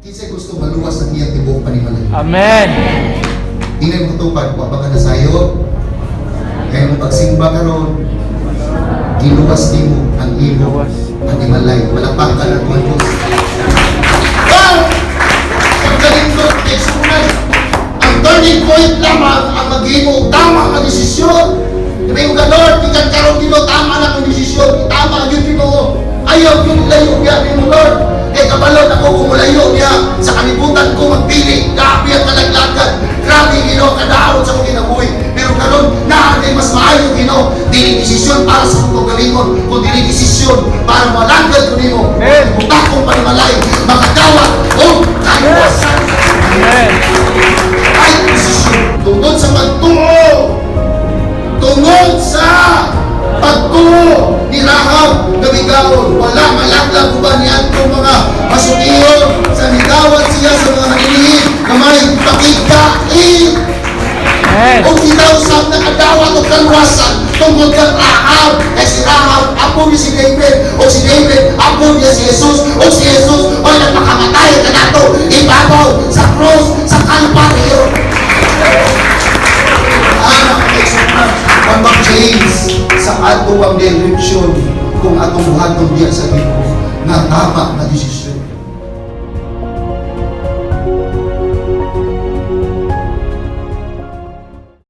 Kinsay gusto maluwas ang iyang tibuok panimalay? Amen. Ingnan mo katupad, wa ba ka nasayod? Kaya mo pagsimba karon, giluwas nimo ang imo Giluwas. Panimalay. Palakpak ka ng tuwan Diyos. Well, pagkalingkod, exponent, ang turning point lamang ang maghimo tama ang desisyon. Di ba yung Lord, ikan karon Ginoo, tama na akong desisyon, tama ang yun, Ginoo. Ayaw yung layo niya nimo, Lord. Kay kabalo ako kung mulayo niya sa kalibutan ko magpili, grabe ang kalaglagan, grabe, Ginoo, kadaot sa akong kinabuhi. Pero karon naa kay mas maayo, Ginoo, dili desisyon para sa akong kaugalingon, kun dili desisyon para malagad ko nimo. Amen. Kung akong panimalay, makadawat og kaluwasan. Amen. Ay desisyon tungod sa pagtuo. Tungod sa pagtuo ni Rahab gabigaon, wala malaglag uban ni atong mga masukiyon sa nidawat siya sa mga manilihim na may pakigkain. Amen. O itaw sa nakadawat og kaluwasan tungod kang Rahab. Kay si Rahab, apo niya si David. O si David, apo niya si Jesus. O si Jesus, o nagmakamatay kanato ibabaw sa cross sa Kalbaryo. Anak kay Sukman, ang change sa ato ang direction kung atong buhaton diya sa Ginoo nga tama na desisyon.